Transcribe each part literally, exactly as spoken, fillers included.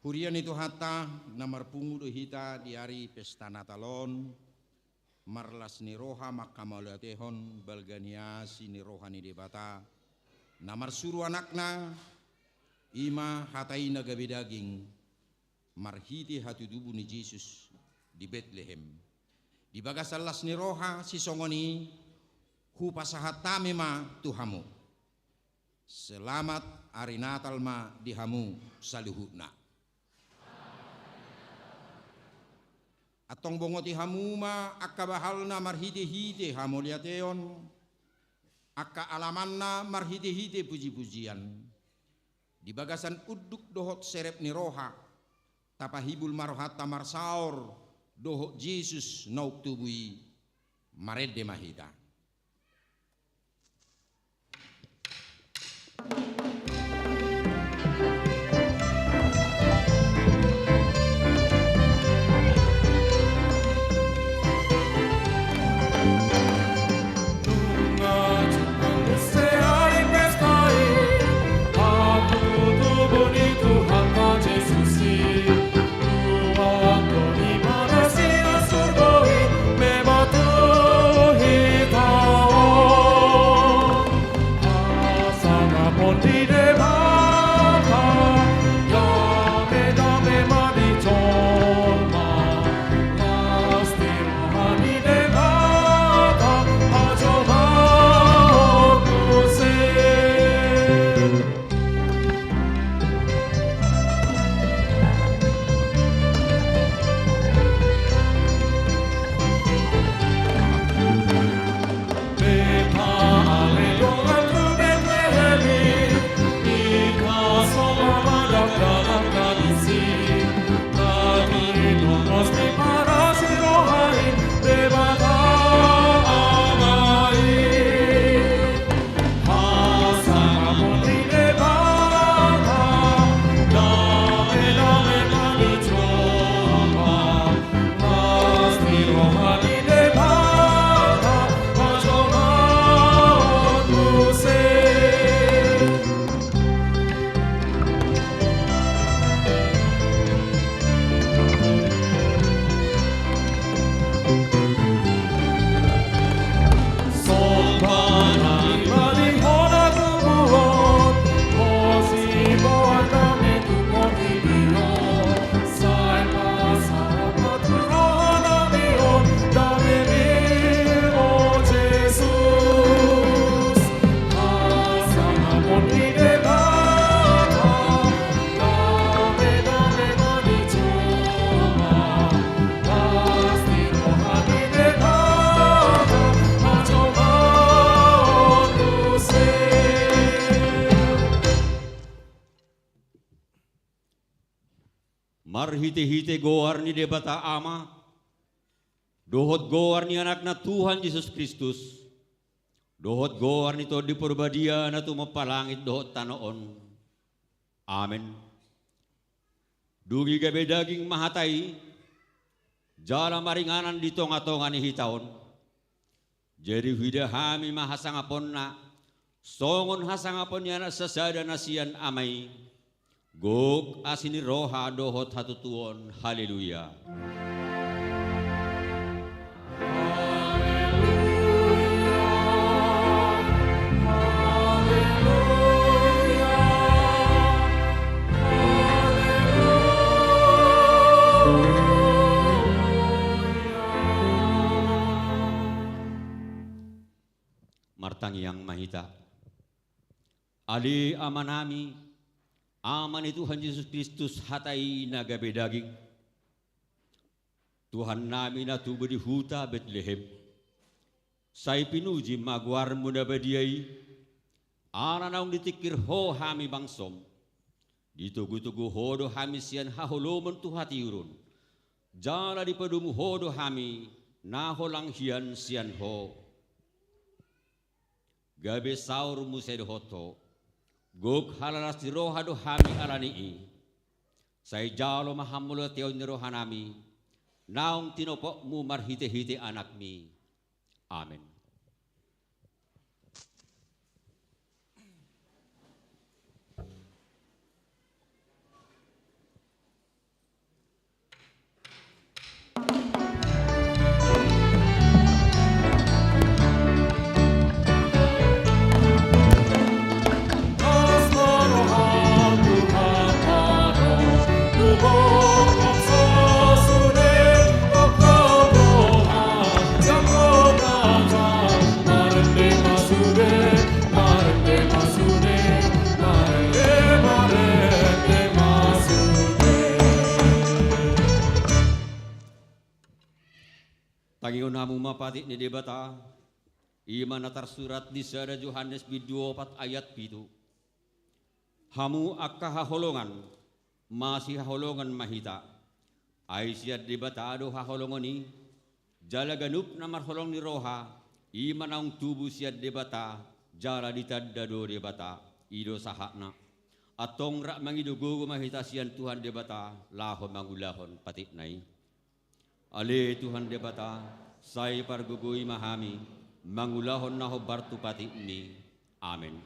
Huria ni Tuhanta, na marpungu do hita di ari pesta Natal on, marlas ni roha mangkamauliatehon balga ni asi ni roha ni Debata, na marsuru Anakna, i ma hata i na gabe daging, marhite hatutubu ni Jesus di Betlehem. Di bagasan las ni roha sisongon i, hupasahat hami ma tu hamu. Selamat ari Natal ma di hamu saluhutna. Antong bongoti hamu ma angka bahalna marhite-hite hamauliateon, angka alamanna marhite-hite puji-pujian. Di bagasan unduk dohot serep ni roha, tapahibul ma rohanta marsaor dohot Jesus naung tubu i, marende ma hita. Marhite-hite goar ni Debata Ama, dohot goar ni Anakna Tuhan Jesus Kristus, dohot goar ni Tondi Porbadia na tumompa langit dohot tano on. Amen. Dung i gabe daging ma hata i, jala maringanan di tonga-tonga ni hita on. Jadi huida hami ma hasangaponna, songon hasangapon ni anak sasada na sian Ama i, gok asi ni roha dohot hatutuon. Haleluya. Martangiang ma hita. Ale Amanami, Ama ni Tuhan Jesus Kristus, hata i na gabe daging, Tuhannami na tubu di huta Betlehem, sai pinuji ma goarmu na badia i, ala naung ditingkir Ho hami bangsom. Ditogu-togu Ho do hami sian haholomon tu hatiuron, jala dipadomu Ho do hami na holang hian sian Ho. Gabe saur muse dohot Ho, gok halalas ni roha do hami ala ni i. Sai jalo ma hamauliateon ni rohanami, naung tinopotmu marhite-hite Anakmi. Amen. Hamu ma patik ni Debata, i ma na tarsurat di sada Johannes bindu opat ayat pitu. Hamu angka haholongan, masihaholongan ma hita. Ai sian Debata do haholongon i, jala ganup na marholong ni roha, i ma naung tubu sian Debata, jala ditanda do Debata, i do sahatna. Antong rap mangido gogo ma hita sian Tuhan Debata, laho mangulahon patikna i. Ale Tuhan Debata, sai pargogoi ma hami, mangulahon na hombar tu patikmi. Amen.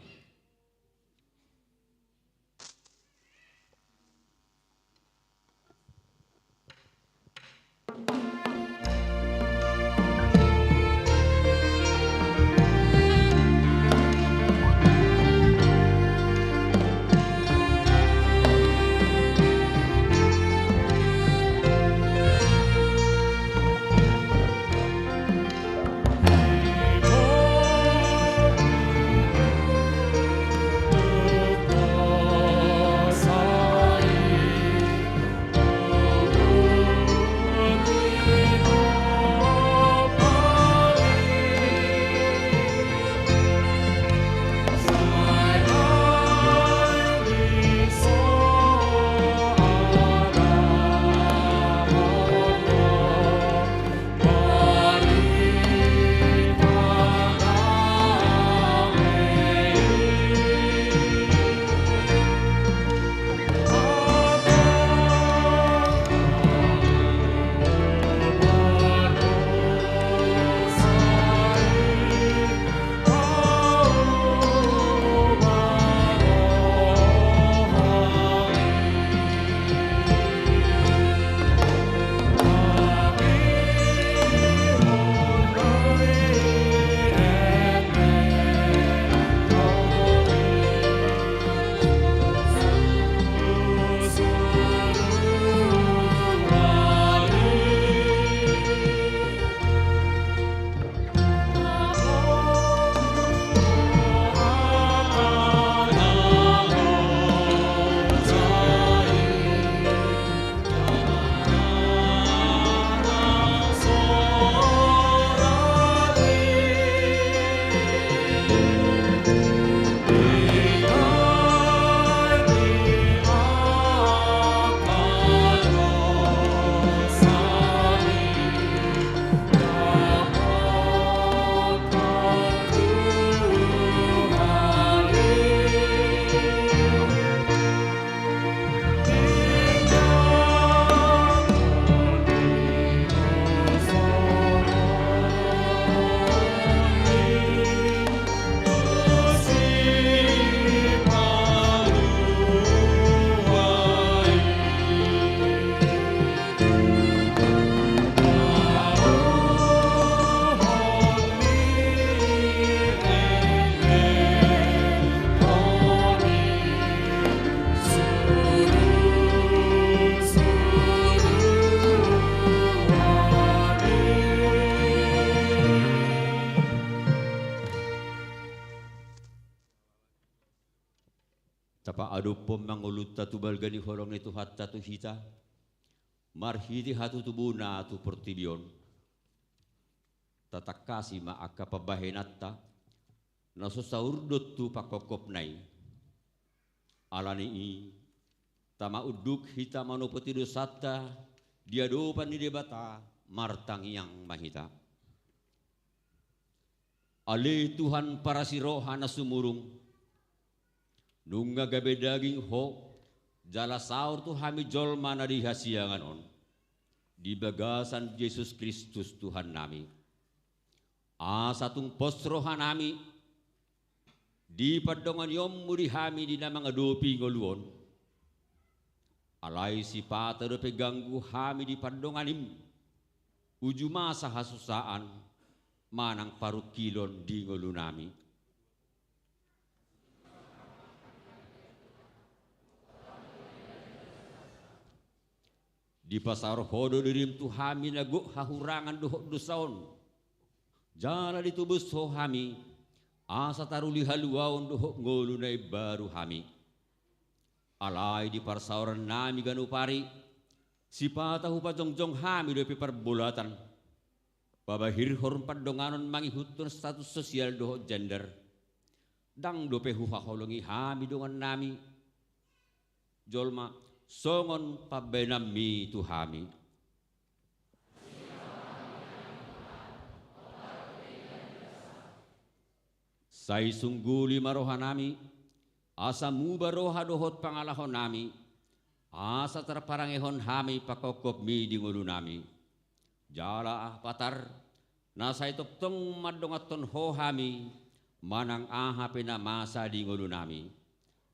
Tapaadophon ma ngolunta tu balga ni holong ni Tuhanta tu hita, marhite hatutubuna tu portibi on. Tatangkasi ma angka pambahenanta, na so saur do tu panghophopna i. Ala ni i, tama unduk hita manopoti dosanta di adopan ni Debata, martangiang ma hita. Ale Tuhan parasi roha na sumurung, nunga gabe daging Ho, jala saur tu hami jolma na di hasiangan on, di bagasan Jesus Kristus Tuhannami. Asa tung pos rohanami, di pandonganionmu di hami di na mangadopi ngolu on. Alai sipata dope ganggu hami di pandonganim, uju masa hasusaan, manang parungkilon di ngolunami. Dipasaor Ho do dirim tu hami na gok hahurangan dohot dosa on. Jala ditobus Ho hami, asa taruli haluaon dohot ngolu na imbaru hami. Alai di parsaorannami ganup ari, sipata hupajongjong hami dope parbolatan. Pabahirhon pandonganon mangihuthon status sosial dohot gender. Ndang dope huhaholongi hami dongannami jolma, songon pambahenanmi tu hami. Sai sungguli ma rohanami, asa muba roha dohot pangalahonami, asa tarparangehon hami pangkophopmi di ngolunami. Jala patar, na sai tongtong mandonganhon Ho hami, manang aha pe na masa di ngolunami.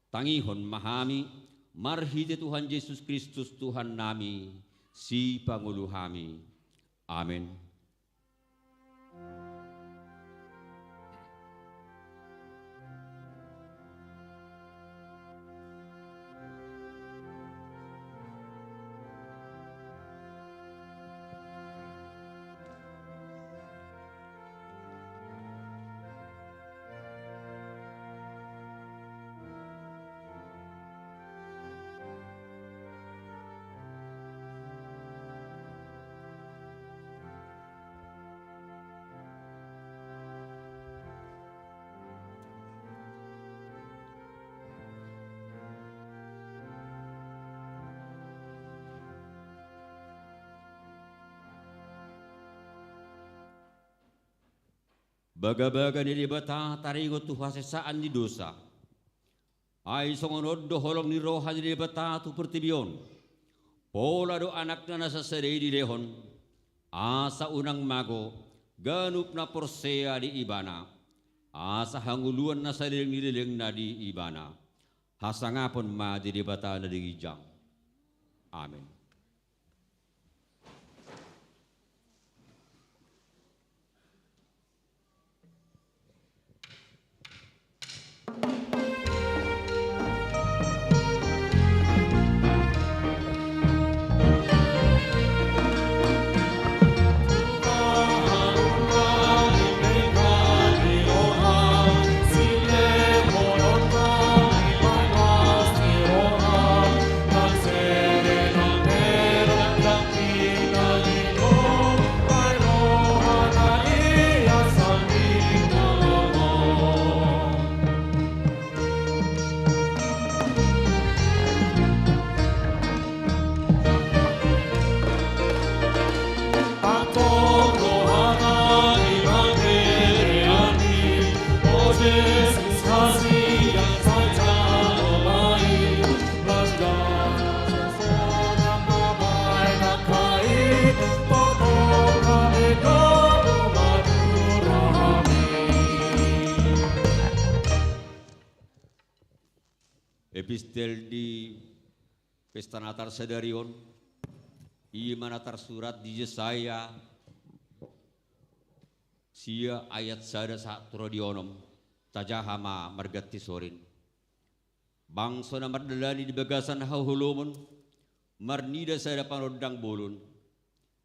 Tangihon ma hami, marhite Tuhan Jesus Kristus Tuhannami, Sipangolu hami. Amen. Bagabaga ni Debata taringot tu hasesaan ni dosa. Ai songon on do holong ni roha ni Debata tu portibi on. Pola do Anakna na sasada i dilehon, asa unang mago ganup na porsea di Ibana, asa hangoluan na saleleng ni lelengna di Ibana. Hasangapon ma di Debata na di ginjang. Amen. Epistel di pesta Natal sadari on, i ma na tarsurat di Jesaya sia ayat sada sahat tu ro di onom, tajaha ma marganti sorin. Bangso na mardalani di bagasan haholomon, marnida sada panondang bolon,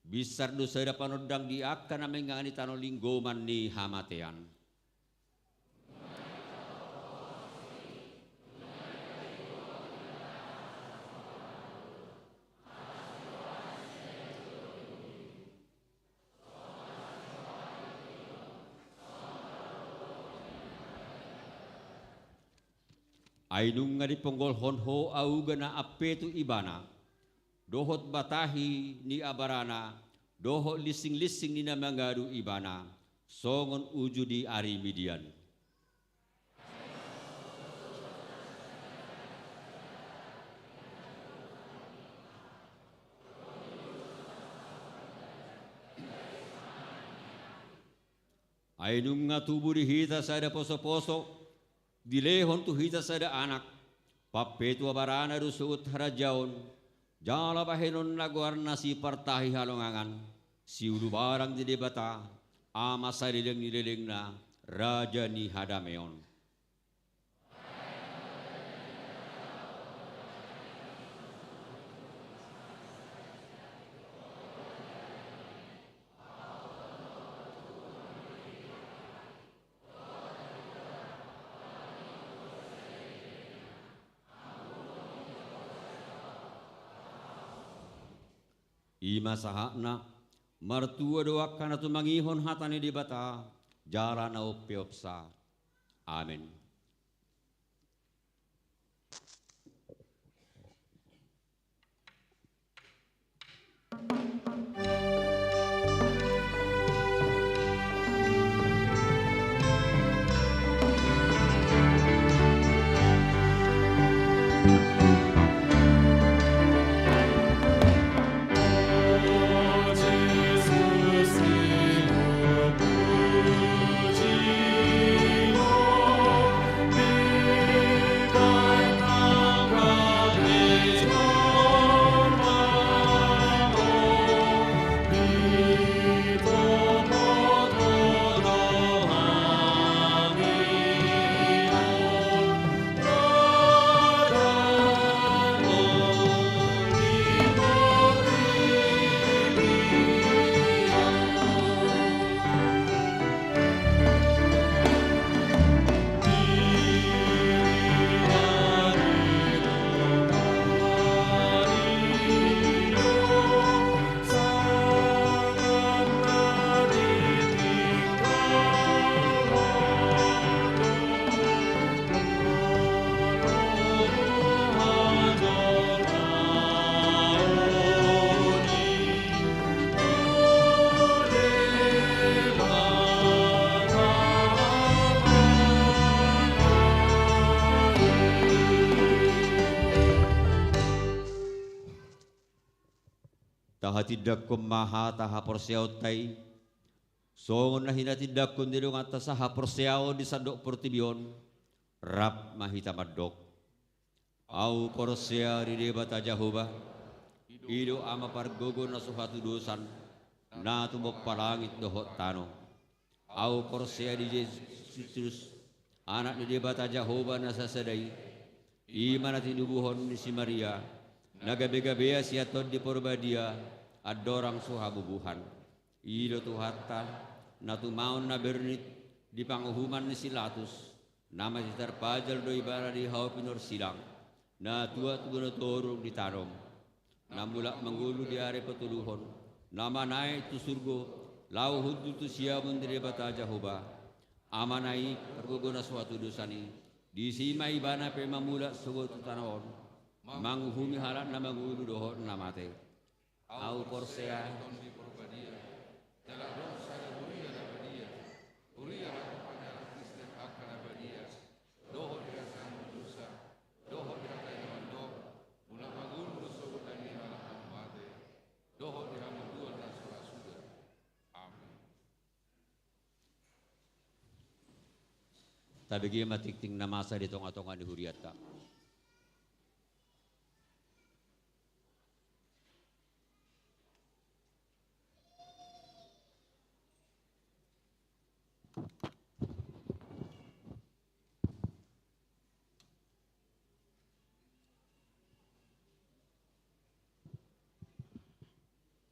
binsar do sada panondang di angka na mangingani tano linggoman ni hamatean. Ai nunga diponggolhon ho auga na ampe tu ibana, dohot batahi ni abarana, dohot lisinglinsing ni na mangadu ibana, songon uju di ari Midian. Ai nunga tubu di hita sada posoposo, dilehon tu hita sada anak, pampetu abarana do sogot harajaon, jala bahenonna goarna Sipartahi Halongangan, Siulubarang di Debata, Ama saleleng ni lelengna, Raja ni hadameon. I ma sahatna, Martua do angka na tumangihon hata ni Debata jala na umpeopsa. Amen. Tahatindangkon ma hata haporseaonta i, songon na hinatindangkon ni donganta sahaporseaon di sandok portibi on. Rap ma hita mandok. Ahu porsea di Debata Jahowa, i do Ama pargogo na so hatudosan, na tumompa langit dohot tano. Ahu porsea di Jesus Kristus, Anak ni Debata Jahowa na sasada i, i ma na tinubuhon ni si Maria, na gabe-gabean sian Tondi Porbadia, andorang so habubuhan. I do Tuhanta, na tumaon na bernit di panguhuman ni si Latus, na mate tarpajal do Ibana di hau pinorsilang, na tuat tu bona toru di tano on, na mulak mangolu di ari patoluhon, na manaek tu surgo, laho hundul tu siamun ni Debata Jahowa, Amana i pargogo na so hatudosan i, disi ma Ibana pe mamulak sogot tu tano on, manguhumi halak na mangolu dohot na mate. Ahu porsea di Tondi Porbadia, jala adong sada huria na badia, huria na panyalak Kristen angka na badia, dohot di hasangapon dosa, dohot di hata i na mandok, mulak mangolu do sogot nami halak na mate, dohot di hamunduan na so ra suda. Amen. Tabege ma tingting na masa di tonga-tonga ni hurianta.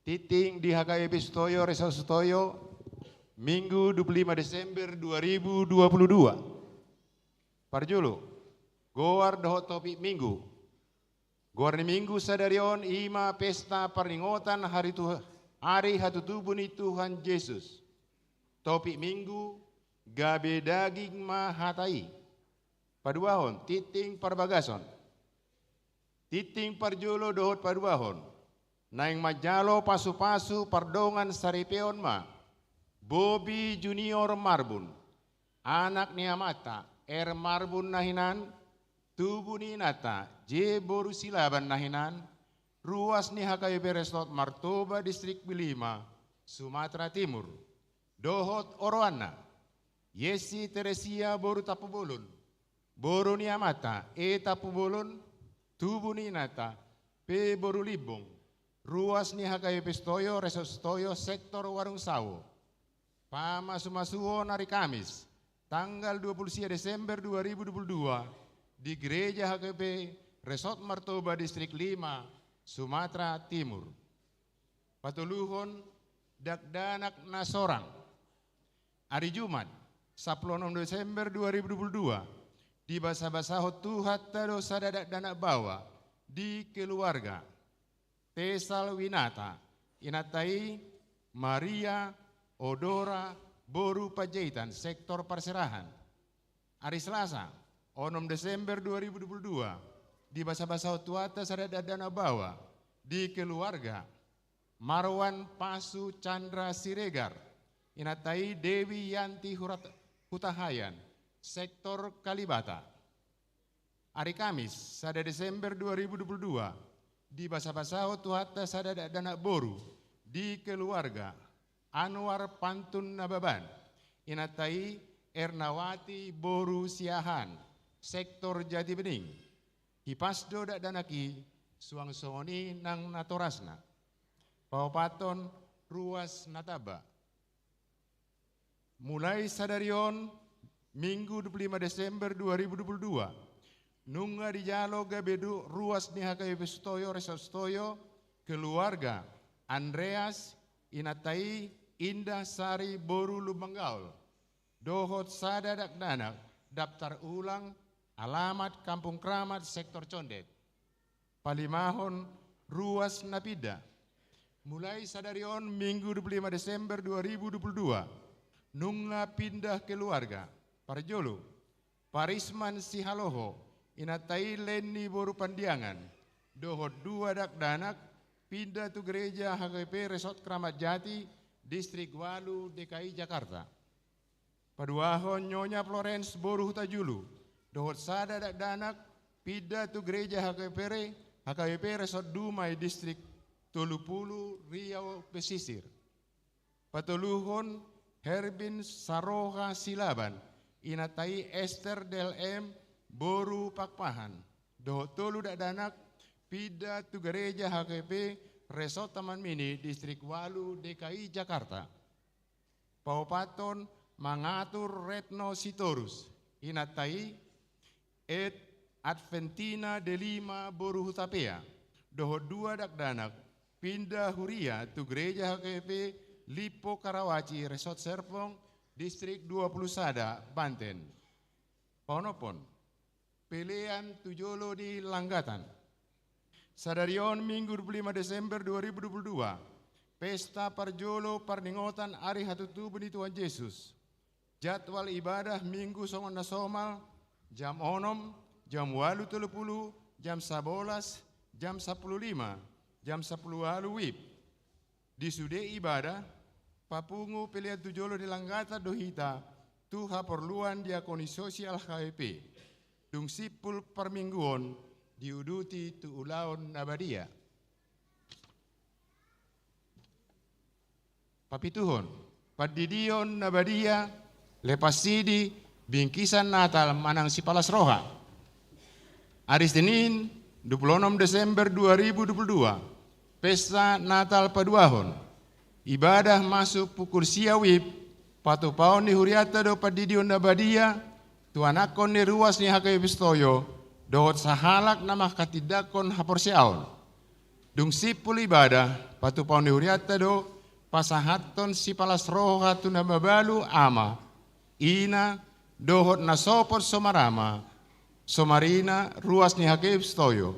Tingting di H K B P Sutoyo, Resort Sutoyo, Minggu dua puluh lima Desember dua ribu dua puluh dua. Parjolo, goar dohot topik Minggu. Goar ni Minggu sadari on i ma pesta parningotan hari Tuh-, hari hatutubu ni Tuhan Jesus. Topik Minggu, gabe daging ma hata i. Paduahon, tingting parbagason. Tingting parjolo dohot paduahon, naeng manjalo pasu-pasu pardongan saripeon ma, Bobi Junior Marbun, anak ni amanta R Marbun na hinan, tubu ni inanta J boru Silaban na hinan, ruas ni H K B P Resort Martoba Distrik lima, Sumatera Timur, dohot oroanna, Yesi Teresia boru Tampubolon, boru ni amanta E Tampubolon, tubu ni inanta P boru Limbong, ruas ni H K B P Sutoyo, Resort Sutoyo, Sektor Warung Sawo. Pamasu-masuon hari Kamis, tanggal dua puluh sia Desember dua ribu dua puluh dua, di Gereja H K B P Resort Martoba Distrik lima, Sumatera Timur. Patoluhon, dakdanak na sorang. Ari Jumat, sampulu onom Desember dua ribu dua puluh dua, dibasa-basahon Tuhanta do sada dakdanak baoa di keluarga Tesal Winata, inanta i Maria Odora boru Panjaitan, sektor Parserahan. Ari Selasa, onom Desember dua ribu dua puluh dua, dibasabasahon Tuhanta sada dakdanak baoa di keluarga, Marwan Pasu Chandra Siregar, inanta i Dewi Yanti Hurat-, Hutahayan, sektor Kalibata. Ari Kamis, sada Desember dua ribu dua puluh dua, dibasabasahon Tuhanta sada dakdanak boru di keluarga, Anwar Pantun Nababan, inanta i Ernawati boru Siahaan, sektor Jatibening. Hipas do dakdanak i, suang songon i nang natorasna. Paopathon, ruas na tamba. Mulai sadari on, Minggu dua puluh lima Desember dua ribu dua puluh dua, nunga dijalo gabe du-, ruas ni H K B P Sutoyo, Resort Sutoyo, keluarga Andreas, inanta i Indah Sari boru Lumban Gaol, dohot sada dakdanak, daftar ulang, alamat Kampung Kramat, sektor Condet. Palimahon, ruas na pinda. Mulai sadari on, Minggu dua puluh lima Desember dua ribu dua puluh dua, nunga pinda keluarga. Parjolo, Parisman Sihaloho, inanta i Lenny boru Pandiangan, dohot dua dakdanak, pinda tu gereja H K B P Resort Kramat Jati, Distrik Walu, D K I Jakarta. Paduahon, Nyonya Florence boru Hutajulu, dohot sada dakdanak, pinda tu gereja H K B P Re-, H K B P Resort Dumai, Distrik Tolu Pulu, Riau Pesisir. Patoluhon, Herbin Saroha Silaban, inanta i Esther D L M boru Pakpahan, dohot tolu dakdanak, pinda tu gereja H K B P Resort Taman Mini, Distrik Walu, D K I Jakarta. Paopathon, Mangatur Retno Sitorus, inanta i, et Adventina de Lima boru Hutapea, dohot dua dakdanak, pinda huria tu gereja H K B P Limpo Karawaci, Resort Serpong, Distrik dua puluh sada, Banten. Paonomhon, pelean tu jolo ni langgatan. Sadari on, Minggu dua puluh lima Desember dua ribu dua puluh dua, pesta parjolo parningotan ari hatutubu ni Tuhan Jesus. Jadwal ibadah Minggu songon na somal, jam onom, jam ualu tolu pulu, jam sabolas, jam sampulu lima, jam sampulu ualu WIB. Di sude ibadah, papungu pelean tu jolo ni langgatan do hita tu haporluan diakoni sosial H K B P. Dung simpul parmingguon, diuduti tu ulaon na badia. Papituhon, pandidion na badia, lepas sidi, bingkisan Natal manang sipalas roha. Ari Senin, dua puluh onom Desember dua ribu dua puluh dua, pesta Natal paduahon. Ibadah masuk pukul sia WIB, patupaon ni hurianta do pandidion na badia tu anakkon ni ruas ni H K B P Sutoyo, dohot sahalak na manghatindanghon haporseaon. Dung simpul ibadah, patupaon ni hurianta do pasahathon sipalas roha tu na mabalu ama, ina, dohot na sopot somarama, somarina, ruas ni H K B P Sutoyo.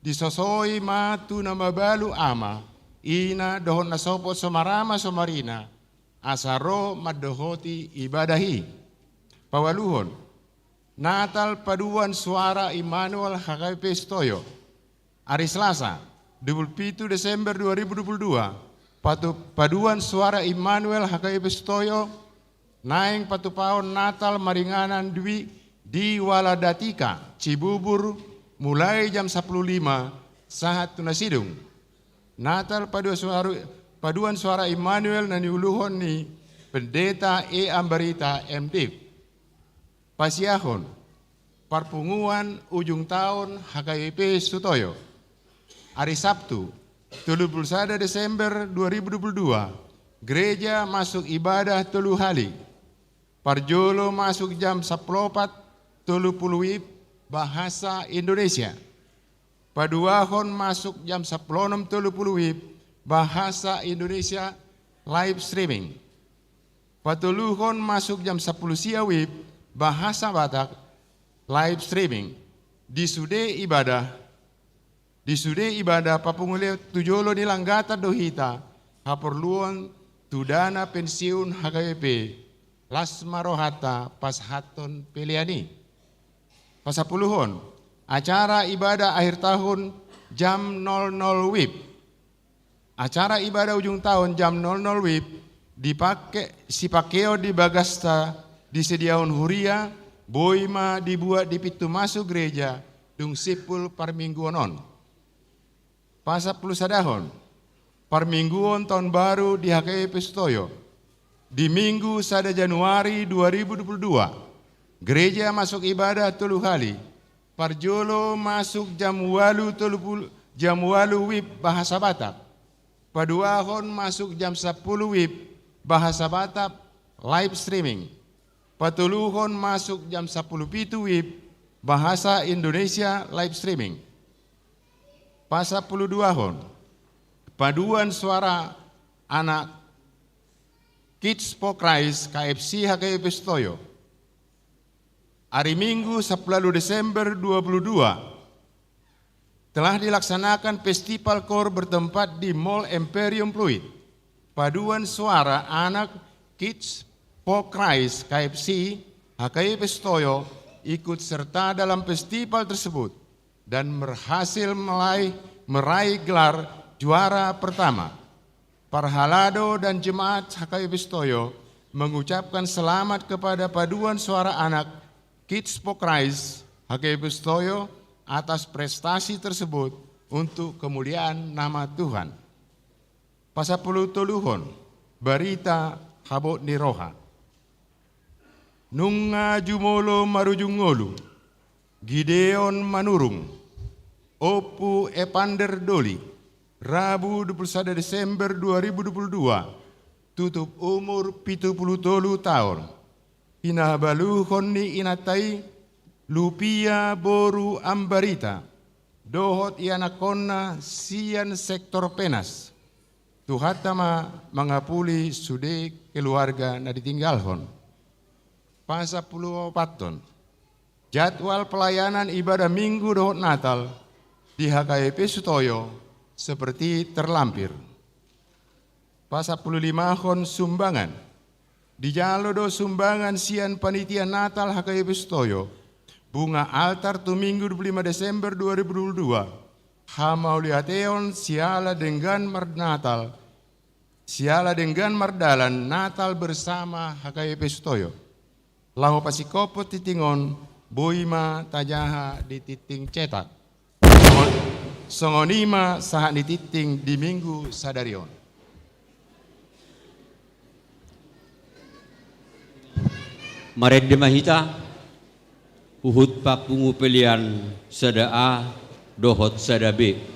Disosoi ma tu na mabalu ama, ina, dohot na sopot somarama, somarina, asa ro mandohoti ibadah i. Paduahon, Natal paduan suara Immanuel H K B P Sutoyo. Ari Selasa, dua puluh pitu Desember dua ribu dua puluh dua, patu-, paduan suara Immanuel H K B P Sutoyo, naeng patupaon Natal maringanan dui di Waladatika, Cibubur, mulai jam sampulu lima sahat tu na sidung. Natal paduan suara, paduan suara Immanuel na niuluhon ni Pendeta E Ambarita, M Div. Pasiahon, parpunguan ujung taon H K B P Sutoyo. Ari Sabtu, tolu puluh sada Desember dua ribu dua puluh dua, gereja masuk ibadah tolu hali. Parjolo masuk jam sampulu opat tolu pulu WIB, bahasa Indonesia. Paduahon masuk jam sampulu onom tolu pulu WIB, bahasa Indonesia, live streaming. Patoluhon masuk jam sampulu sia WIB, bahasa Batak, live streaming. Di sude ibadah, di sude ibadah papungu pelean tu jolo ni langgatan do hita, haporluan tu dana pensiun H K B P, las ma rohanta pasahathon pelean i. Pasampuluhon, acara ibadah akhir tahun jam nol nol wib. Acara ibadah ujung tahun jam nol nol wib dipake, sipangkeon di bagasta disediahon huria, boi ma dibuat di pintu masuk gereja, dung simpul parmingguon on. Pasampulusadahon, parmingguon taon baru di H K B P Sutoyo. Di Minggu sada Januari dua ribu dua puluh dua, gereja masuk ibadah tolu hali. Parjolo masuk jam ualu tolu pulu, jam ualu wib bahasa Batak. Paduahon masuk jam sampulu wib bahasa Batak live streaming. Patoluhon masuk jam sampulu pitu wib bahasa Indonesia live streaming. Pasampuluduahon, paduan suara anak Kids for Christ K F C H K B P Sutoyo. Ari Minggu sampulu ualu Desember dua puluh dua, telah dilaksanakan festival koor bertempat di Mall Emperium Pluit. Paduan suara anak Kids for Christ K F C H K B P Sutoyo ikut serta dalam festival tersebut dan berhasil meraih, meraih gelar juara pertama. Parhalado dan jemaat H K B P Sutoyo mengucapkan selamat kepada paduan suara anak Kids for Christ H K B P Sutoyo atas prestasi tersebut untuk kemuliaan nama Tuhan. Pasampulutoluhon, barita habot ni roha. Nunga jumolo marujung ngolu Gideon Manurung, Ompu Epander Doli, Rabu dua puluh sada Desember dua ribu dua puluh dua, tutup umur pitu pulu tolu taon. Hinabaluhon ni inanta i Lupia boru Ambarita, dohot ianakhonna sian sektor Penas. Tuhanta ma mangapuli sude keluarga na ditinggalhon. Pasampuluopathon, jadwal pelayanan ibadah Minggu dohot Natal di H K B P Sutoyo seperti terlampir. Pasampululimahon, sumbangan. Dijalo do sumbangan sian panitia Natal H K B P Sutoyo, bunga altar tu Minggu dua puluh lima Desember dua ribu dua puluh dua, hamauliateon siala denggan marnatal, siala denggan mardalan Natal bersama H K B P Sutoyo. Laho pasingkophon tinting on, boi ma tajaha di tinting cetak. Songon, songon i ma sahat ni tinting di Minggu sadari on. Marende ma hita, huhut pangpungu pelean sada A dohot sada B.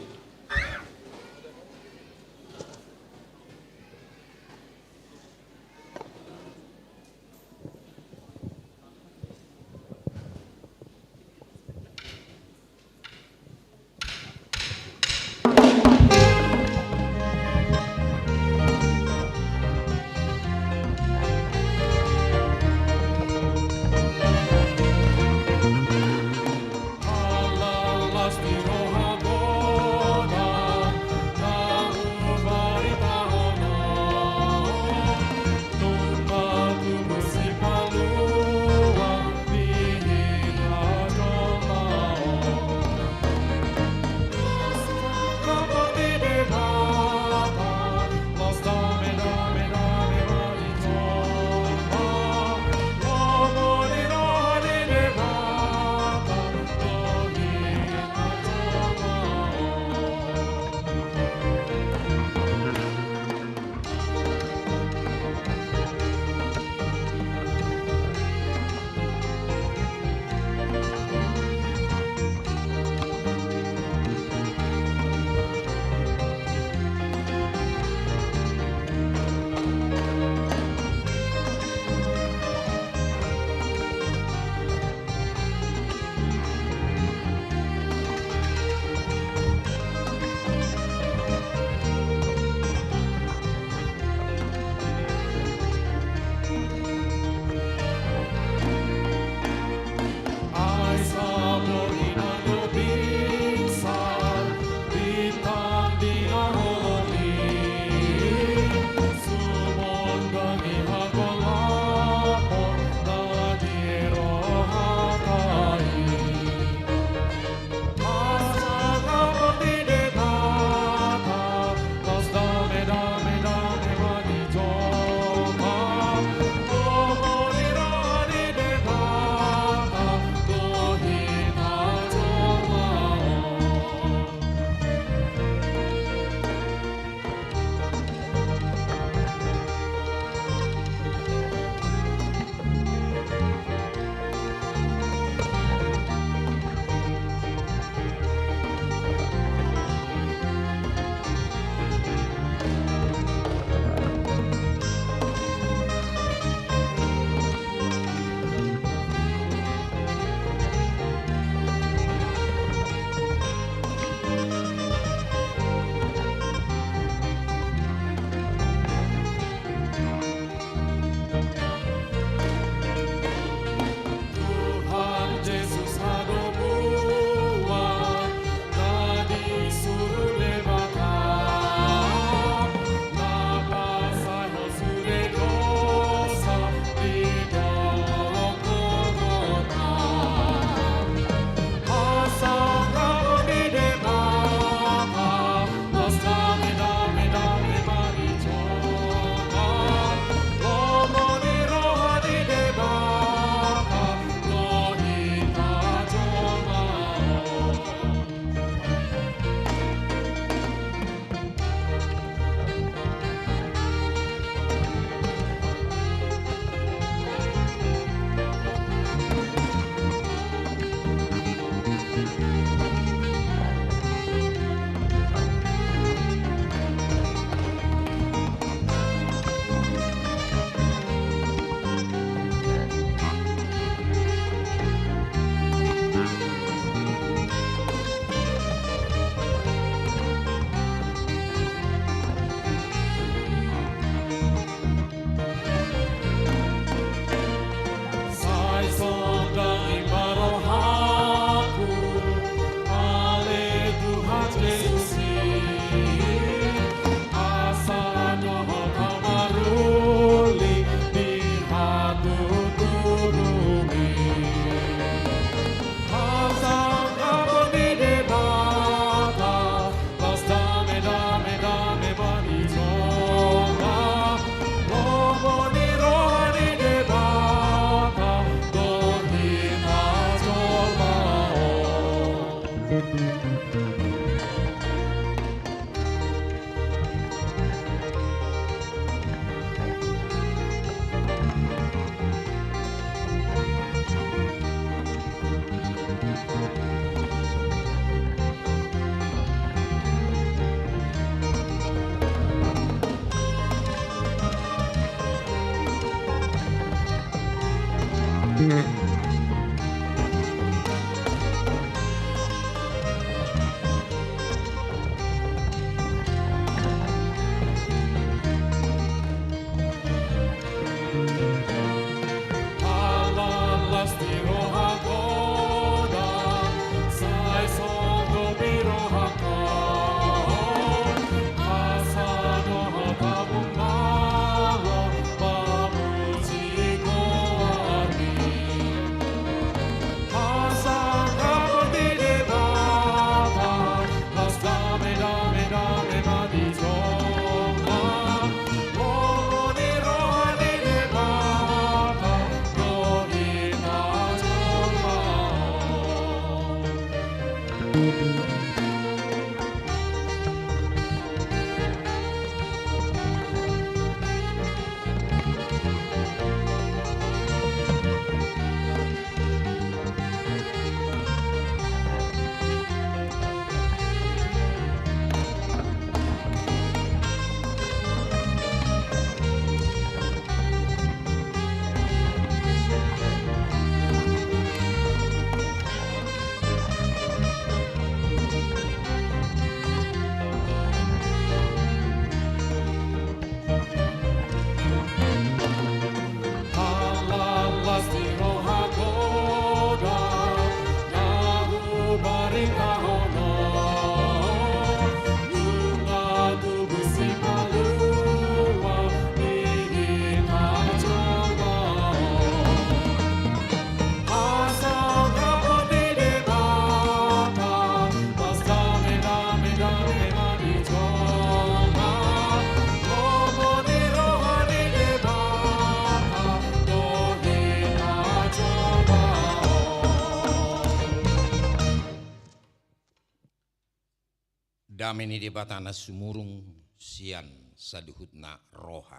Dame ni Debata na sumurung sian saluhutna roha,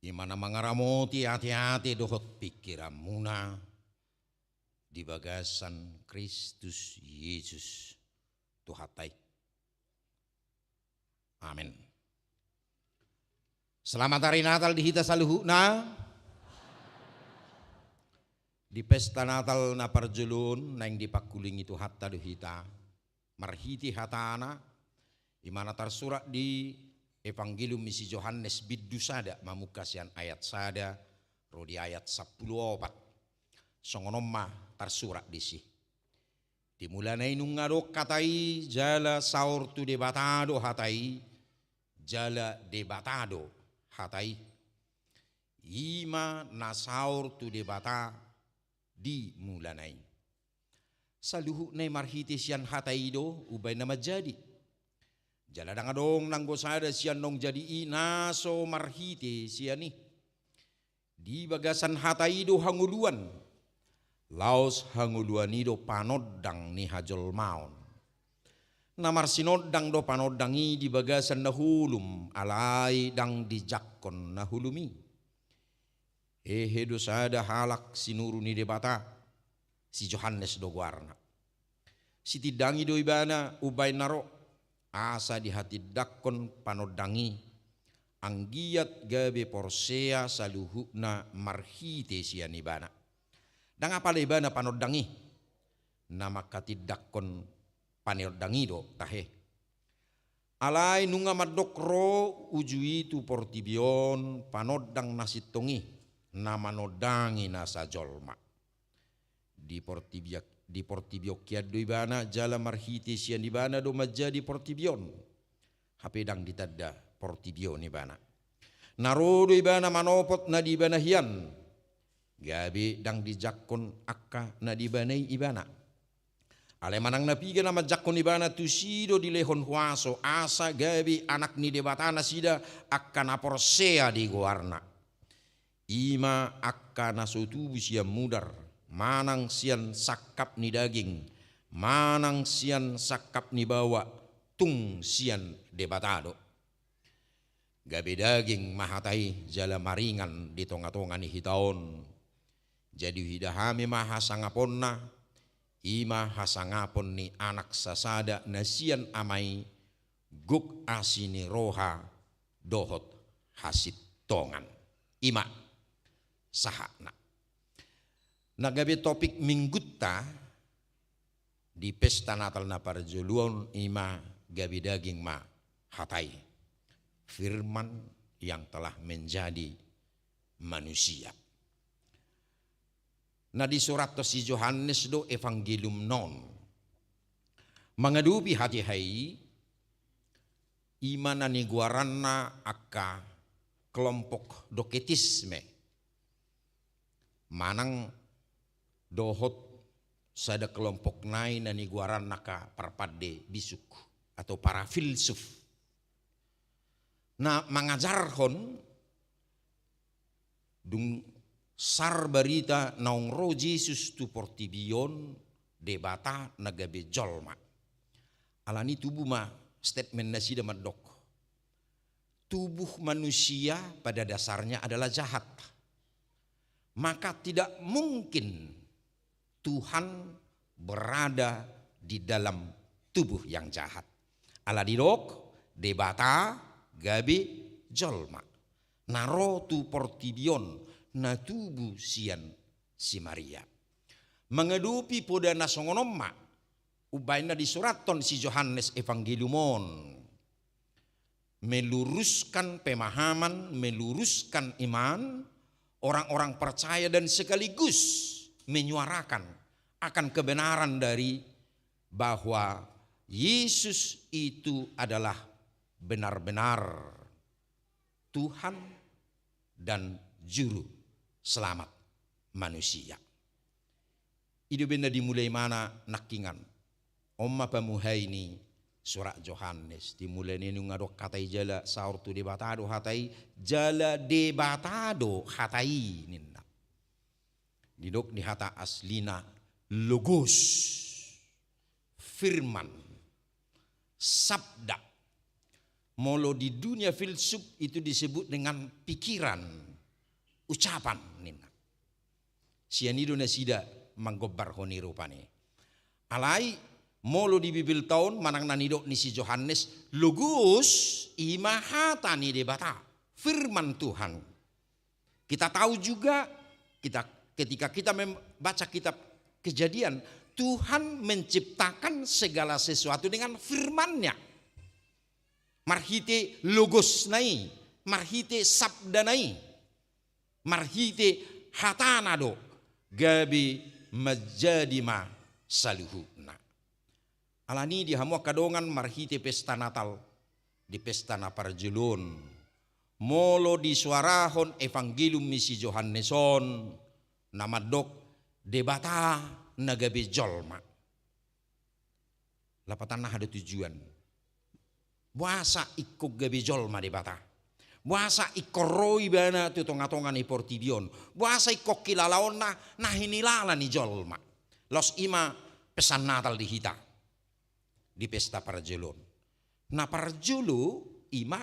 i ma na mangaramoti ateate dohot pingkiranmuna di bagasan Kristus Jesus Tuhanta i. Amen. Selamat Hari Natal di hita saluhutna. Di pesta Natal na parjolo on naeng dipangkulingi Tuhanta do hita marhite hataNa, i ma na tarsurat di Evangelium ni si Johannes bindu sada, mamungka sian ayat sada ro di ayat sampulu opat. Songon on ma tarsurat disi. Di mulana i nunga adong Hata i, jala saor tu Debata do Hata i, jala Debata do Hata i. I ma na saor tu Debata di mulana i. Saluhutna i marhite sian Hata i do umbahen na manjadi. Jala ndang adong nanggo sada sian naung jadi i na so marhite sian i. Di bagasan Hata i do hangoluan, laos hangoluan i do panondang ni hajolmaon. Na marsinondang do panondang i di bagasan na holom, alai ndang dijangkon na holom i. Hehe do sada halak sinuru ni Debata, si Johannes do goarna. Sitindangi do ibana umbahen na ro, asa dihatindangkon panondang i, anggiat gabe porsea saluhutna marhite sian ibana. Ndang apala ibana panondang i, na manghatindangkon panondang i do tahe. Alai nunga mandok ro uju i tu portibi on panondang na sintong i, na manondangi nasa jolma. Di portibi, di portibi on hian do ibana, jala marhite sian ibana do manjadi portibi on. Hape ndang ditanda portibi on ibana. Na ro do ibana manopot na di ibana hian, gabe ndang dijangkon angka na di ibana i ibana. Alai manang na piga na manjangkon ibana, tusi do dilehon huaso, asa gabe anak ni Debata nasida angka na porsea di goarna. I ma angka na so tubu sian mudar, manang sian sangkap ni daging, manang sian sangkap ni baoa, tung sian Debata do. Gabe daging ma hata i jala maringan di tonga-tonga ni hita on. Jadi huida hami ma hasangaponna, i ma hasangapon ni anak sasada na sian Ama i, gok asi ni roha dohot hasintongan. I ma sahatna. Na gabe topik minggunta di pesta Natal na parjolo on i ma gabe daging ma hata i, firman yang telah menjadi manusia. Na disurathon si Johannes do Evangelium on. Mangadopi hata i, i ma na nigoaranna angka kelompok doketisme. Manang dohot sada kelompok nai na nigoaranna angka parpande bisuk atau para filsuf. Na mangajarhon dung sar barita naung ro Jesus tu portibi on, Debata na gabe jolma. Alani tubu ma statement nasida mandok, tubuh manusia pada dasarnya adalah jahat. Maka tidak mungkin Tuhan berada di dalam tubuh yang jahat. Ala didok, Debata gabe jolma. Na ro tu portibi on, na tubu sian si Maria. Mangadopi poda na songon on ma, umbaen na disurathon si Johannes Evangelium on. Meluruskan pemahaman, meluruskan iman orang-orang percaya dan sekaligus menyuarakan akan kebenaran dari bahwa Yesus itu adalah benar-benar Tuhan dan Juru Selamat manusia. I do umbaen na dimulai ibana nangkiningan. On ma pamuhai ni surat Johannes, dimulai ni nunga adong hata i jala saor tu Debata do hata i, jala Debata do hata i ninna. Didok di hata aslina logos, firman, sabda. Molo di dunia filsuf itu disebut dengan pikiran, ucapan ninna. Sian i do nasida manggombarhon i rupani. Alai molo di Bibelta on manang na nidok ni si Johannes, logos i ma hata ni Debata, firman Tuhan. Kita tahu juga, kita, ketika kita membaca kitab Kejadian, Tuhan menciptakan segala sesuatu dengan firman-Nya. Marhite logos-Na i, marhite sabda-Na i, marhite hata-Na do gabe manjadi ma saluhutna. Alani di hamu angka dongan, marhite pesta Natal, di pesta na parjolo on, molo disuarahon Evangelium ni si Johannes on, na mandok Debata na gabe jolma. Lapatanna, aha do tujuan? Boasa ingkon gabe jolma Debata? Boasa ingkon ro Ibana tu tonga-tonga ni portibi on? Boasa ingkon hilalaonna na hinilala ni jolma? Laos i ma pesan Natal di hita di pesta parjolo on. Na parjolo i ma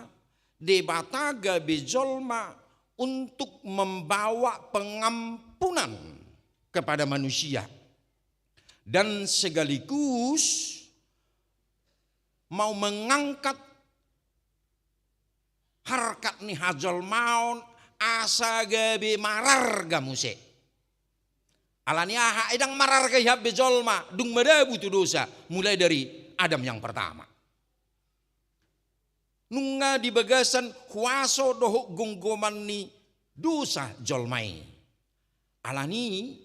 Debata gabe jolma untuk membawa pengampunan kepada manusia dan sekaligus mau mengangkat harkat ni hajolmaon asa gabe mararga muse. Alani aha? Ai ndang mararga i hape jolma dung madabu tu dosa, mulai dari Adam yang pertama. Nunga di bagasan huaso dohot gomgoman ni dosa jolma i. Alani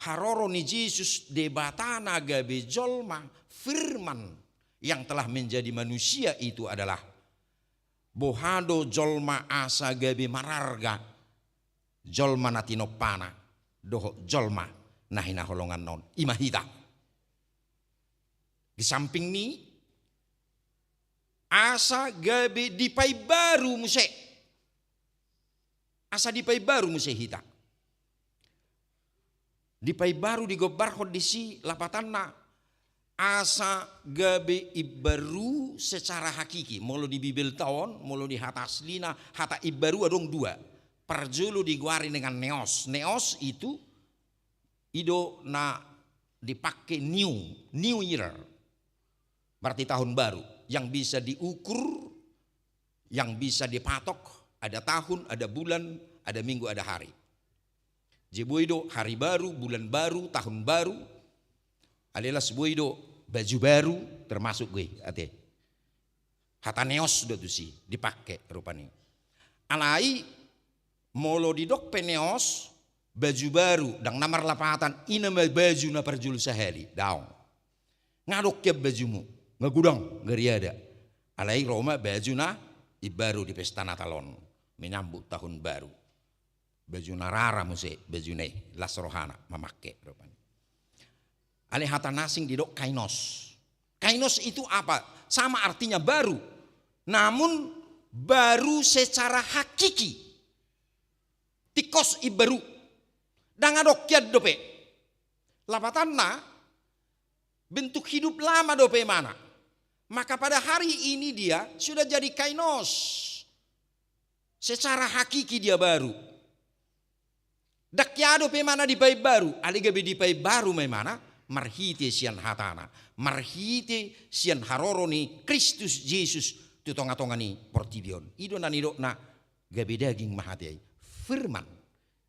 haroro ni Jesus, Debata na gabe jolma, firman yang telah menjadi manusia itu adalah, boha do jolma asa gabe mararga, jolma na tinompana dohot jolma na hinaholonganna on, i ma hita. Di samping ni asa gabe dipaimbaru muse. Asa dipaimbaru muse hita. Dipaimbaru, digombarhon disi, lapatanna asa gabe imbaru secara hakiki. Molo di Bibelta on, molo di hata aslina, hata imbaru adong dua. Parjolo digoari dengan neos. Neos itu i do na dipake new, new year. Berarti tahun baru yang bisa diukur, yang bisa dipatok, ada tahun, ada bulan, ada minggu, ada hari. Jadi boi do hari baru, bulan baru, tahun baru. Alai las boi do baju baru, termasuk gue, ate. Hata neos do tusi dipake rupani. Alai molo didok pe neos, baju baru, ndang na marlapatan, i nama baju na parjolo sahali, daong. Nga adong hian bajumu, nga godang gariada. Alai ro ma baju na imbaru di pesta Natal on, menyambut tahun baru. Baju na rara muse bajuna i, las rohana mamake rupani. Alai hata na asing didok kainos. Kainos itu apa? Sama artinya baru, namun baru secara hakiki. Tingkos imbaru. Ndang adong hian dope. Lapatanna, bentuk hidup lama dope imana. Maka pada hari ini dia sudah jadi kainos. Secara hakiki dia baru. Ndang hea dope imana dipaimbaru, alai gabe dipaimbaru ma imana marhite sian hatana, marhite sian haroro ni Kristus Jesus tu tonga-tonga ni portibi on. I do na nidokna gabe daging ma hata i, firman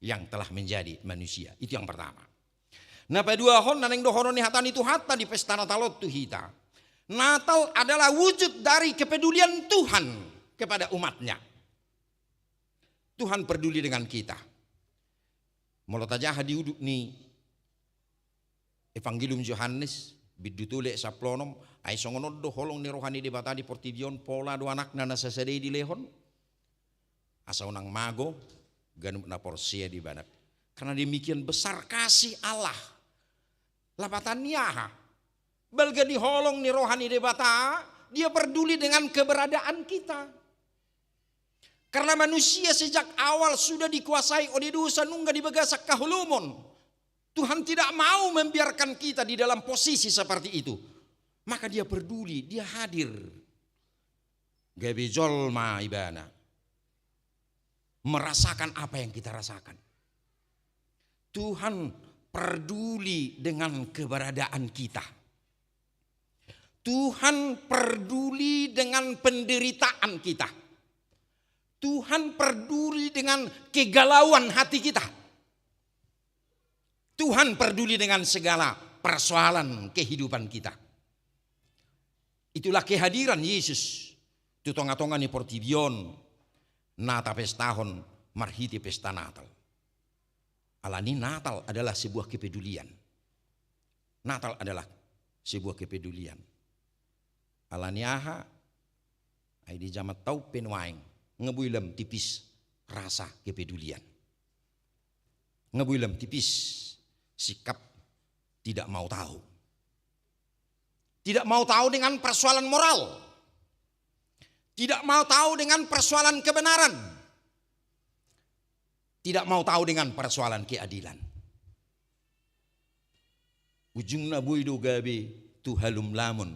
yang telah menjadi manusia. Itu yang pertama. Na paduahon, na naeng dohonon ni hata ni Tuhanta di pesta Natal on tu hita. Natal adalah wujud dari kepedulian Tuhan kepada umatnya. Tuhan peduli dengan kita. Molo tajaha di udut ni Evangelium Johannes, bindu tolu ayat sampulu onom, ai songon on do holong ni roha ni Debata di portibi on, pola do Anakna na sasada i dilehon, asa unang mago ganup na porsea di Ibana. Karena demikian besar kasih Allah. Lapatanna aha? Balga ni holong ni roha ni Debata, dia peduli dengan keberadaan kita. Karena manusia sejak awal sudah dikuasai oleh dosa, nunga di bagasan haholomon. Tuhan tidak mau membiarkan kita di dalam posisi seperti itu. Maka dia peduli, dia hadir. Gabe jolma ibana. Merasakan apa yang kita rasakan. Tuhan peduli dengan keberadaan kita. Tuhan peduli dengan penderitaan kita. Tuhan peduli dengan kegalauan hati kita. Tuhan peduli dengan segala persoalan kehidupan kita. Itulah kehadiran Yesus tu tonga-tonga ni portibi on, na tapestahon marhite pesta Natal. Alani Natal adalah sebuah kepedulian. Natal adalah sebuah kepedulian. Alani aha? Ai di jamanta on pe nuaeng nga boi lam tipis rasa kepedulian. Nga boi lam tipis sikap tidak mau tahu. Tidak mau tahu dengan persoalan moral. Tidak mau tahu dengan persoalan kebenaran. Tidak mau tahu dengan persoalan keadilan. Ujungna boi do gabe tu halumlamon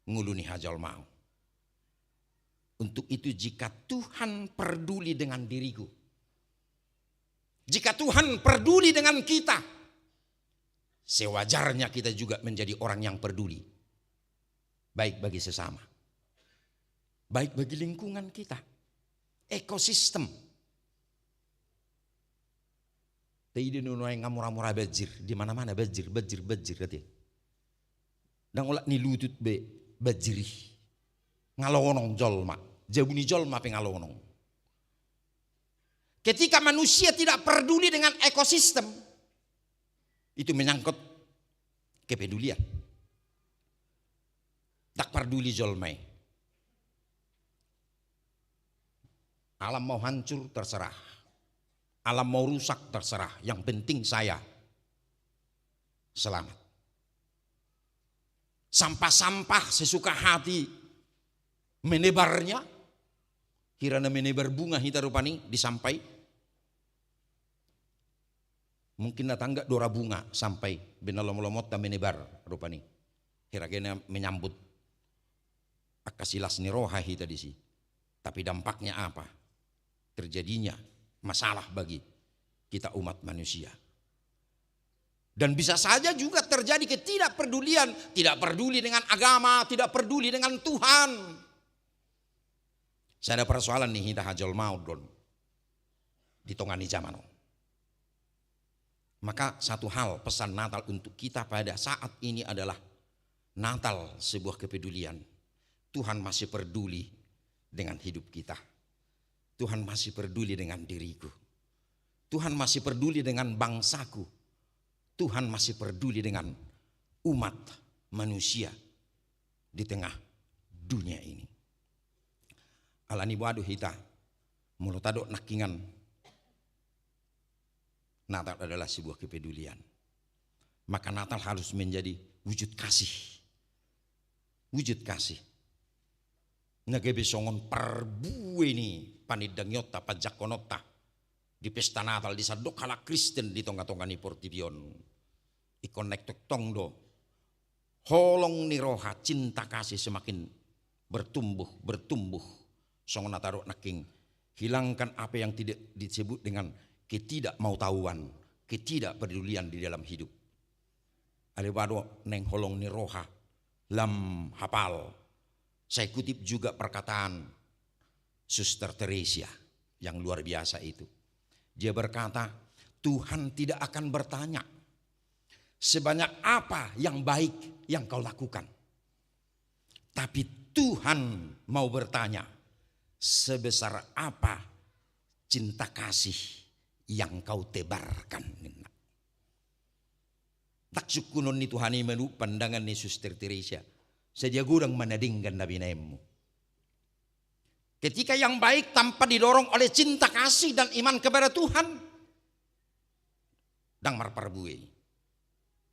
ngolu ni hajolmaon. Untuk itu, jika Tuhan peduli dengan diriku, jika Tuhan peduli dengan kita, sewajarnya kita juga menjadi orang yang peduli. Baik bagi sesama, baik bagi lingkungan kita, ekosistem. Taida do nuaeng nga mura-mura banjir, di mana-mana banjir, banjir, banjir, ate. Ndang olat ni lutut be banjir i. Nga lonong jolma, jabu ni jolma pe nga lonong. Ketika manusia tidak peduli dengan ekosistem, itu menyangkut kepedulian. Ndang peduli jolma i. Alam mau hancur, terserah. Alam mau rusak, terserah. Yang penting saya selamat. Sampah-sampah sesuka hati menebarnya. Hira na menebar bunga hita rupani di sampai. Mungkin na tanggap do ra bunga sampai, baen na lomo-lomonta menebar rupani. Hera gena menyambut angka silas ni roha hita disi. Tapi dampaknya apa? Terjadinya masalah bagi kita umat manusia. Dan bisa saja juga terjadi ketidakpedulian, tidak peduli dengan agama, tidak peduli dengan Tuhan. Sada persoalan ni hita hajolmaon do on di tonga ni jaman on. Maka satu hal, pesan Natal untuk kita pada saat ini adalah Natal sebuah kepedulian. Tuhan masih peduli dengan hidup kita. Tuhan masih peduli dengan diriku. Tuhan masih peduli dengan bangsaku. Tuhan masih peduli dengan umat manusia di tengah dunia ini. Alani boha do hita, molo tadok nangkingan, Natal adalah sebuah kepedulian. Maka Natal harus menjadi wujud kasih. Wujud kasih. Na gabe songon parbue ni panindangionta, panjangkononta di pesta Natal, di sandok halak Kristen di tonga-tonga ni portibi on. Ingkon naeng tongtong do holong ni roha, cinta kasih semakin bertumbuh, bertumbuh. Songon na tadok nangkin, hilangkan apa yang tidak disebut dengan ketidakmautahuan, ketidakpedulian di dalam hidup. Alai boha do naeng holong ni roha, lam hapal. Saya kutip juga perkataan Suster Teresia yang luar biasa itu. Dia berkata, "Tuhan tidak akan bertanya sebanyak apa yang baik yang kau lakukan. Tapi Tuhan mau bertanya, sebesar apa cinta kasih yang kau tebarkan?" ninna. Ndang sungkunon ni Tuhan i manjou pandangan ni Suster Teresia. Sadia godang ma na denggan na binahenmu. Ketika yang baik tanpa didorong oleh cinta kasih dan iman kepada Tuhan, ndang marparbue.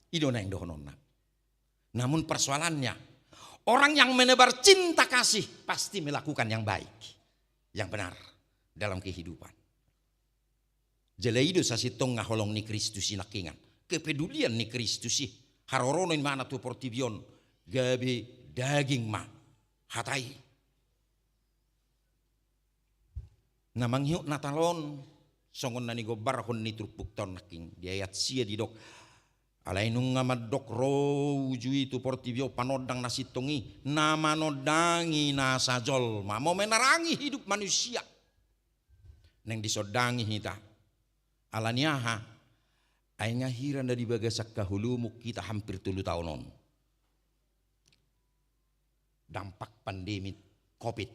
I do naeng dohononna. Namun persoalannya, orang yang menebar cinta kasih pasti melakukan yang baik, yang benar dalam kehidupan. Jala i do sasintongna holong ni Kristus i nangkingan. Kepedulian ni Kristus i. Haroronon ibana tu portibi on, gabe daging ma hata i. Na mangihut Natal on, songon na nigombarhon ni turpukta on nangkin, di ayat sia didok, "Alai nunga mandok ro uju i tu portibi on panondang na sintong i, na manondangi nasa jolma, mau menerangi hidup manusia." Naeng disondangi hita. Alani aha? Ai nga hira na di bagasan haholomon hita hampir tolu taon on. Dampak pandemi covid.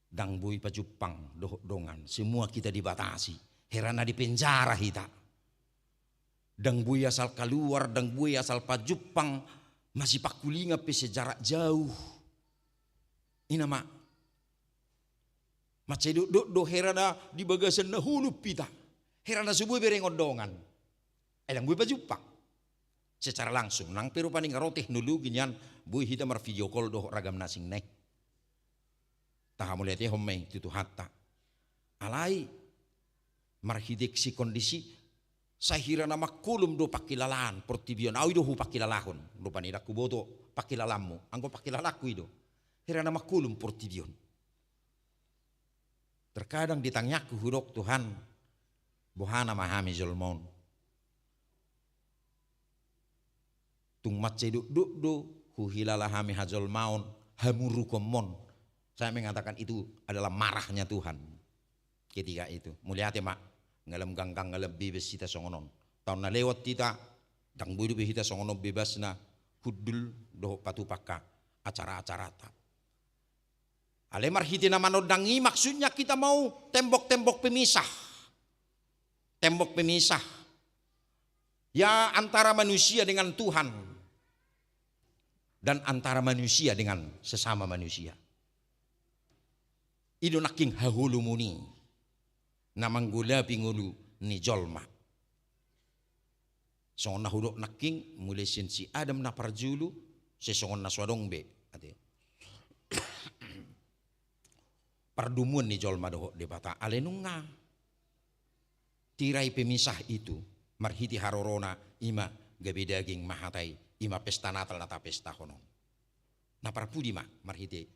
Ndang boi pajumpang dohot dongan, semua kita dibatasi. Hera na di penjara hita. Ndang boi asal kaluar, ndang boi asal pajumpang, masipangkulingan pe sejarak jauh. I ma. Mansai dokdok do hera na di bagasan na holom hita. Hera na so boi berengon dongan. Ai ndang boi pajumpang secara langsung. Nang pe rupani nga ro teknologi nian, boi hita marvideo call dohot ragam na asing na i. Tahamauliatehon ma i tu Tuhanta. Alai marhite si kondisi, sai hira na mangkolom do pangkilalaon portibi on. Au i do hupangkilalahon. Rupani ndang huboto pangkilalaonmu. Anggo pangkilalaonku i do. Hira na mangkolom portibi on. Terkadang di tangiangku hudok, Tuhan, boha nama hami jolma on? Tung mansai dokdok do huhilala hami hajolmaon, hamurukonmon. Saya mengatakan itu adalah marahnya Tuhan ketika itu. Mauliate ma, nga lam ganggang, nga lam bebas hita songon on. Taon na lewat hita, ndang boi dope hita songon on bebasna hundul dohot patupa angka acara-acarata. Alai marhite na manondang i, maksudnya kita mau tembok-tembok pemisah. Tembok pemisah. Ya, antara manusia dengan Tuhan dan antara manusia dengan sesama manusia. I do nangkin haholomon i na manggolapi ngolu ni jolma. Songon na hudok nangkin, mulai sian si Adam na parjolo, sai songon na so adong be, ate. Pardomuan ni jolma dohot Debata, alai nunga tirai pemisah itu, marhite harorona, i ma gabe daging ma hata i, I ma pesta Natal na tapestahon on. Na parpudi ma marhite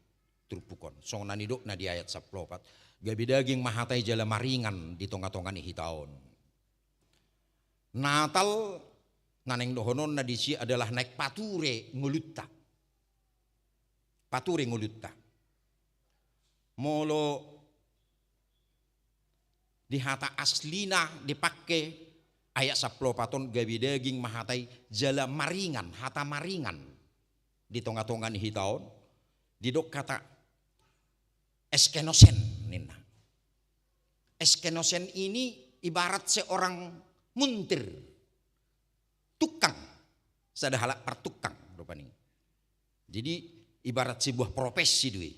turpuk on. Songon na nidokna di ayat sampulu opat. Gabe daging ma hata i jala maringan di tongatonga ni hita on. Natal na naeng dohononna disi adalah naeng pature ngolunta. Pature ngolunta. Molo di hata aslina dipake ayat sampulu opat on gabe daging ma hata i jala maringan, hata maringan di tongatonga ni hita on, didok hata eskenosen ninna. Eskenosen ini ibarat seorang muntir, tukang, sada halak partukang rupani. Jadi ibarat sebuah profesi do i.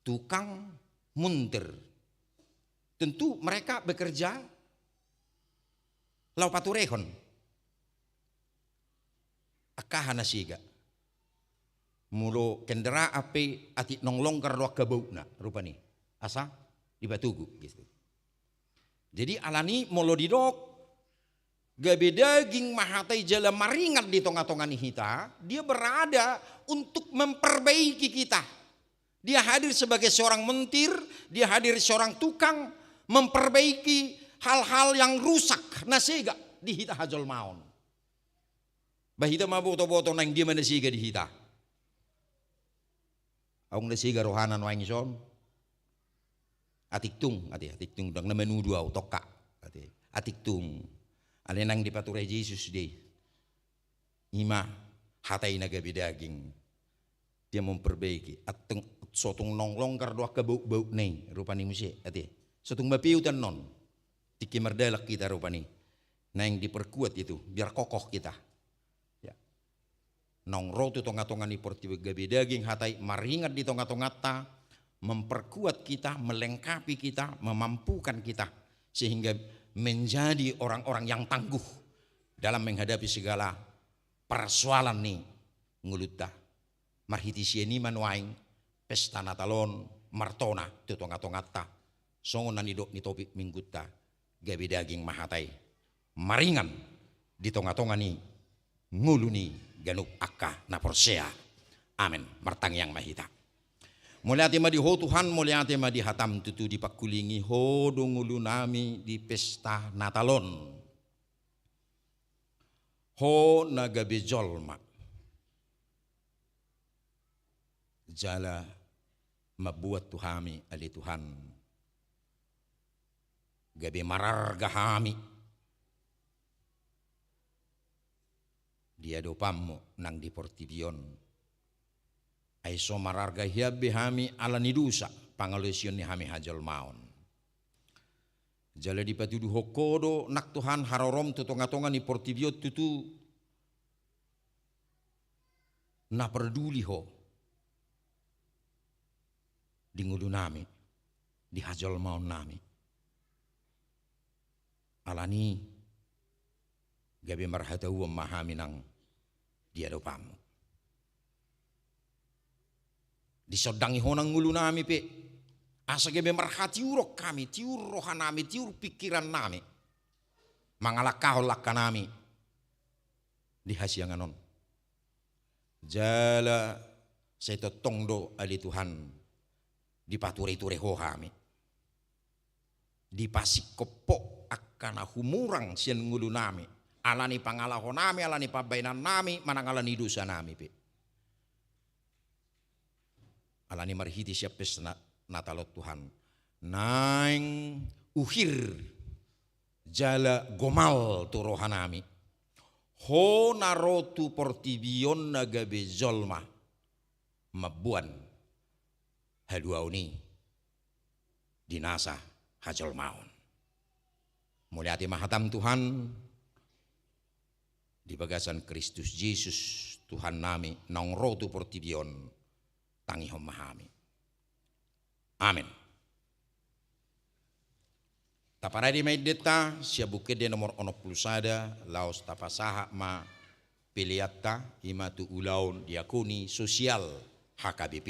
Tukang, muntir. Tentu mereka bekerja laho paturehon. Angka aha na sega. Molo kendaraan pe atik naung longgar do angka baukna rupani. Asa dipatogu gitu. Jadi alani molo didok gabe daging ma hata i jala maringan di tongatonga ni hita, dia berada untuk memperbaiki kita. Dia hadir sebagai seorang montir, dia hadir seorang tukang memperbaiki hal-hal yang rusak, na sega di hita hajolmaon. Ba hita ma botoboto naeng dia ma na sega di hita. Adong na sega rohana nuaeng ison. Atik tung, ate, atik tung, ndang na manudu au, tongka, ate. Atik tung. Alai naeng dipature Jesus do i. I ma hata i na gabe daging. Dia memperbaiki. Antong so tung naung longgar do angka baukbaukna i rupani muse, ate. So tung mapeut annon. Tingki mardalan hita rupani. Naeng diperkuat itu, biar kokoh kita. Ya. Naung ro tu tongatonga ni portibi on gabe daging hata i maringan di tongatonganta, memperkuat kita, melengkapi kita, memampukan kita, sehingga menjadi orang-orang yang tangguh dalam menghadapi segala persoalan ni ngolunta. Marhite sian i ma nuaeng pesta Natal on martona tu tongatonganta. Songon na nidok ni topik minggunta, gabe daging ma hata i maringan di tongatonga ni ngolu ni ganup angka na porsea. Amen. Martangiang ma hita. Mauliate ma di Ho Tuhan, mauliate ma di hatam, tutu dipangkulingi Ho do ngolunami di pesta Natal on. Ho na gabe jolma jala mambuat tu hami, ale Tuhan, gabe mararga hami di adopanmu nang di portibi on. Ai so mararga hian be hami ala ni dosa, pangalaosion ni hami hajolmaon. Jala dipatuduhon Ho do nang Tuhan harorom tu tongatonga ni portibi on, tutu na parduli Ho di ngolunami, di hajolmaonnami. Alani gabe marhatauon ma hami nang di adopanmu. Disondangi Ho nang ngolunami pe, asa gabe marhatiuron hami, tiur rohanami, tiur pingkirannami, mangalangkahon langkanami di hasiangan on. Jala sai tongtong do, ale Tuhan, dipatureture Ho hami. Dipasingkop Ho angka na humurang sian ngolunami, ala ni pangalahonami, ala ni pambahenannami, manang ala ni dosanami pe. Alani marhite sian pesta Natal on, Tuhan, naeng uhir jala gomal tu rohanami Ho na ro tu portibi on na gabe jolma mamboan haluaon i di nasa hajolmaon. Mauliate ma hatam, Tuhan, di bagasan Kristus Jesus Tuhannami, naung ro tu portibi on, tangihon ma hami. Amen. Taparade ma endenta sian Buku Ende nomor onom pulu sada, laos tapasahat ma peleanta, i ma tu ulaon diakoni sosial H K B P.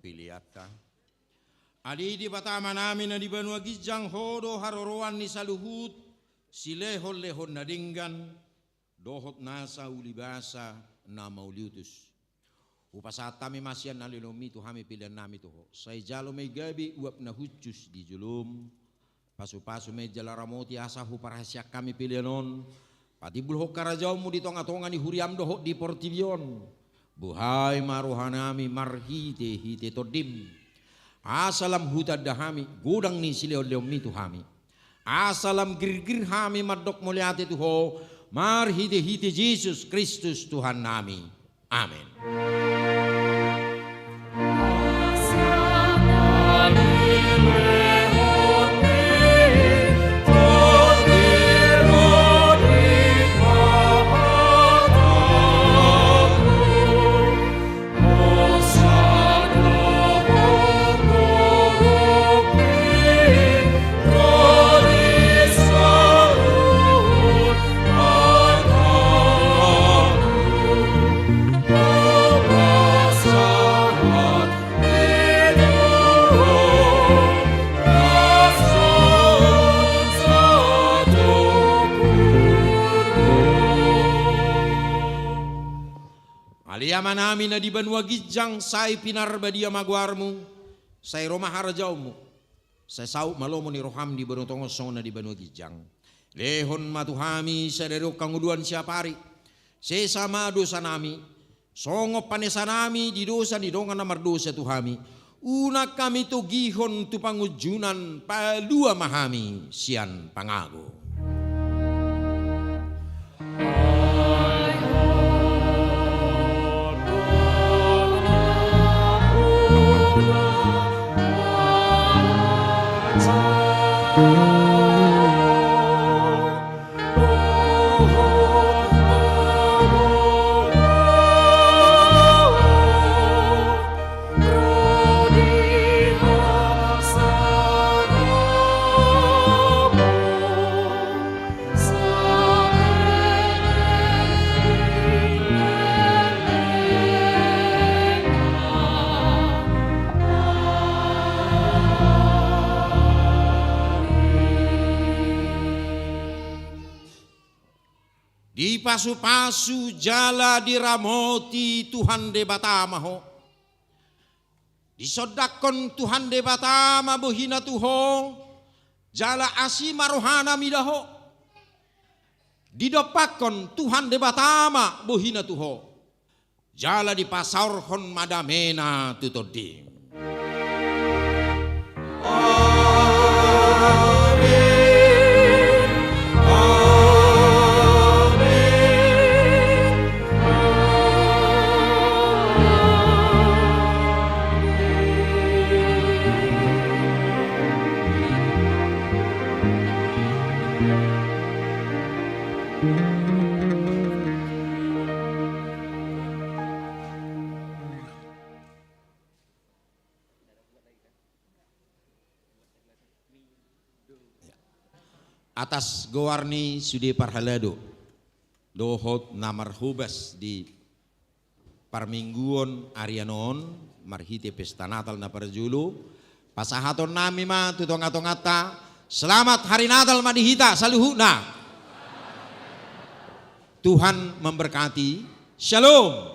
Peleanta. Ale Debata Amanami na di banua ginjang, Ho do haroroan ni saluhut silehonlehon na denggan dohot nasa ulibasa na mauliutus. Hupasahat hami ma sian haleluyaMi tu hami peleannami tu Ho. Sai jalo ma i gabe uap na hushus di jolom. Pasupasu ma i jala ramoti asa huparhaseang hami pelean on patimbulhon harajaonMu di tongatonga ni huriaM dohot di portibi on. Buhai ma rohanami marhitehite TondiM, asa lam hutanda hami godang ni silehonlehonMi tu hami, asa lam girgir hami mandok mauliate tu Ho, marhitehite Jesus Kristus Tuhannami. Amen. Ale Amanami na di banua ginjang, sai pinarbadia ma goarMu, sai ro ma harajaonMu, sai saut ma lomo ni rohaM di banua tonga on songon na di banua ginjang. Lehon ma tu hami sadari on hangoluan siapari, sesa ma dosanami, songon panesanami di dosa ni dongan na mardosa tu hami. Unang hami togihon tu pangunjunan, palua ma hami sian pangago. Dipasupasu jala diramoti Tuhan Debata ma ho. Disondangkon Tuhan Debata ma bohiNa tu ho, jala asi ma rohaNa mida ho. Didompakkon Tuhan Debata ma bohiNa tu ho, jala dipasaorhon ma dameNa tu tondim. Amen. Amen. Atas goar ni sude parhalado dohot na marhobas di parmingguon arian on, marhite pesta Natal na parjolo, pasahatonnami ma tu tongatonganta, selamat hari Natal ma di hita saluhutna. Tuhan memberkati. Shalom.